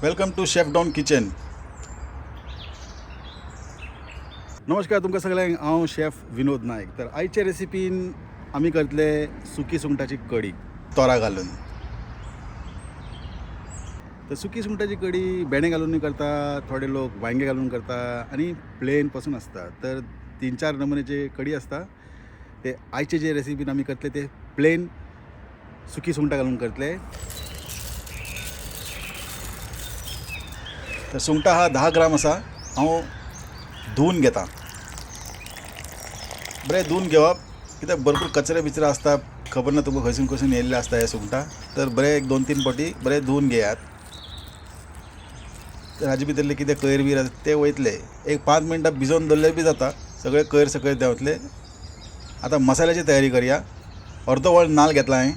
Welcome to chef Don kitchen. नमस्कार तुमकां सगळ्यांक, हांव शेफ विनोद नायक. तर आयचे रेसिपीन आमी करतले सुकी सुंगटाची कडी तोरा घालून. तर सुकी सुंगटाची कडी भेंडे घालूनय करता, थोडे लोक वांयगे घालून करता आनी प्लेन पासून आसता. तर 3-4 नमुन्याचे कडी आसता. ते आयचे जे रेसिपीन आमी करतले ते प्लेन सुकी सुंगटां घालून करतले. तर सुंगटां हा 10 ग्राम आसा, हांव धुवन घेता. बरें धुवन घेवप, कित्याक भरपूर कचरे बिचरे आसता, खबर ना तुमकां खंयसून खंयसून येयल्ले आसता हे सुंगटां. तर बरें 1-2-3 फावटी बरें धुवन घेयात. तर हाजे भितरले कितें कयर बीर आसा ते वयतले. एक 5 मिनटां भिजोवन दवरले बी जाता, सगळे कयर सकयल देंवतले. आतां मसाल्याची तयारी करया. अर्दो वळ नाल्ल घेतला हांवें,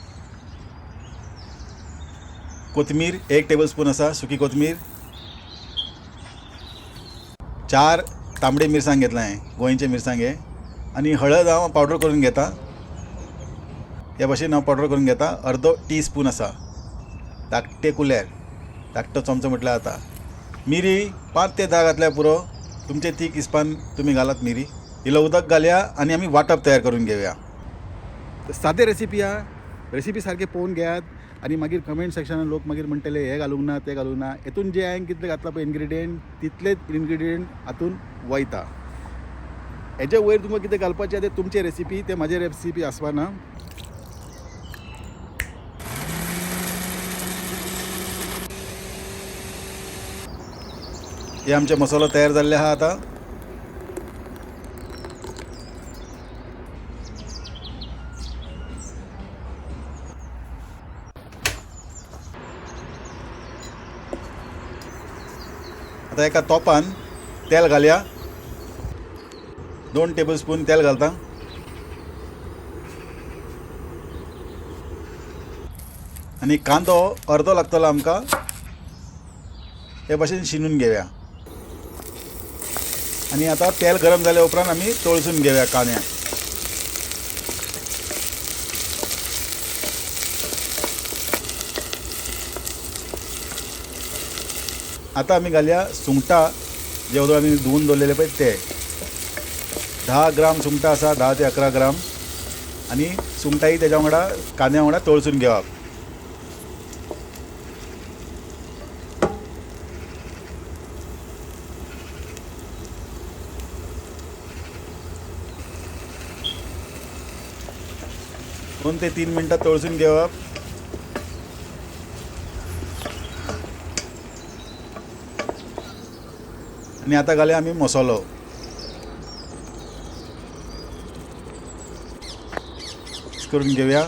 कोथमीर 1 टेबल स्पून आसा, सुकी कोथमीर, 4 तांबडे मिरसांग घेतला हांवें, गोंयचे मिरसांगे, आनी हळद हांव पावडर करून घेता. ह्या भशेन हांव पावडर करून घेता. अर्दो टी स्पून आसा, धाकटे कुल्यार, धाकटो चमचो म्हटल्यार जाता. मिरी 5 ते 10 घातल्यार पुरो, तुमचे तीख हिसपान तुमी घालात मिरी. इल्लो उदक घालया आनी आमी वांटप तयार करून घेवया. सादे रेसिपी आहा, रेसिपी सारके पळोवन घेयात आनी मागीर कमेंट सेक्शनान लोक मागीर म्हणटले हे घालूंक ना ते घालूंक ना. हेतून जे हांवें कितले घातला पळय इनग्रिडियंट, तितलेच इनग्रिडियंट हातून वयता. हेजे वयर तुमकां कितें घालपाचें तें तुमचे रेसिपी, ते म्हाजे रेसिपी आसपा ना. हे आमचे मसालो तयार जाल्ले आहा. आतां आतां एका तोपान तेल घालया. 2 टेबल स्पून तेल घालता. आनी कांदो अर्दो लागतलो आमकां, हे भाशेन शिनून घेवया. आनी आतां तेल गरम जाल्या उपरांत आमी तळसून घेवया कांद्याक. आतां आमी घालया सुंगटां, जे वोदोळ आमी धुवून दवरलेले पळय ते. 10 ग्राम सुंगटां आसा, 10 ते 11 ग्राम. आनी सुंगटांय तेज्या वांगडा कांद्या वांगडा तळसून घेवप. 2 ते 3 मिनटां तळसून घेवप. आनी आतां घालया आमी मसालो. मिक्स करून घेवया.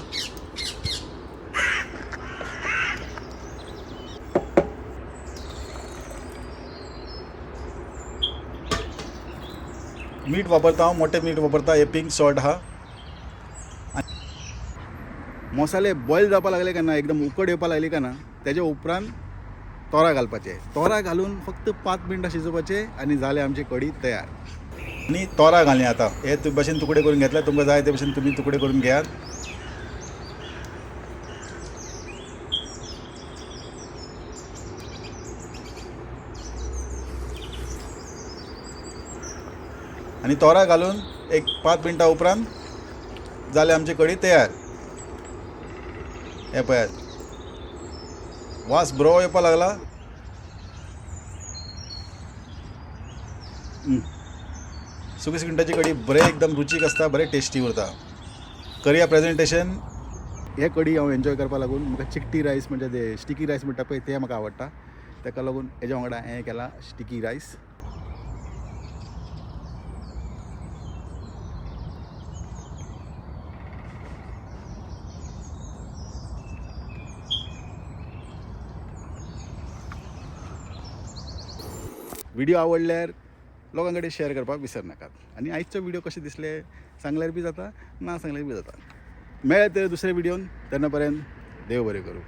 मीठ वापरता हांव, मोठें मीठ वापरता, हे पिंक सॉल्ट आहा. मसाले बॉयल जावपाक लागले काय ना, एकदम उकड येवपाक लागली काय ना, तेजे उपरांत तोरा घालपाचे. तोरा घालून फक्त 5 मिनटां शिजोवपाचे आनी जाले आमची कडी तयार. आनी तोरा घालया आतां. हे भशेन तुकडे करून घेतले, तुमकां जाय ते भशेन तुमी तुकडे करून घेयात. आनी तोरा घालून एक 5 मिनटां उपरांत जाले आमची कडी तयार. हे पळयात, वास बरो येवपाक लागला. सुकी सुंगटाची कडी बरें एकदम रुचीक आसता, बरें टेस्टी उरता. करया प्रेजेंटेशन. हे कडी हांव एन्जॉय करपाक लागून म्हाका चिकटी रायस म्हणजे ते स्टिकी रायस म्हणटा पळय ते म्हाका आवडटा. ताका लागून हेज्या वांगडा हांवें केला स्टिकी रायस. व्हिडिओ आवडल्यार लोकां कडेन शेअर करपाक विसरनाकात. आनी आयचो व्हिडिओ कशें दिसले सांगल्यार बी जाता, ना सांगल्यार बी जाता. मेळ्ळे तर दुसऱ्या व्हिडियोन, तेन्ना पर्यंत देव बरें करूं.